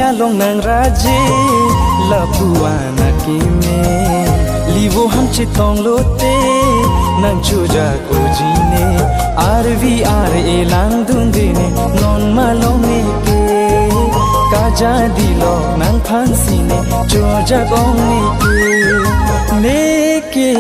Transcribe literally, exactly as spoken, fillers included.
along nang raje, lapu-an akeme. Livo ham chetong lote, nang chojak ujine. Arvi ar-e langdundene, non malom neke. Kajadi lok nangphan sine, chojak ong neke. Neke.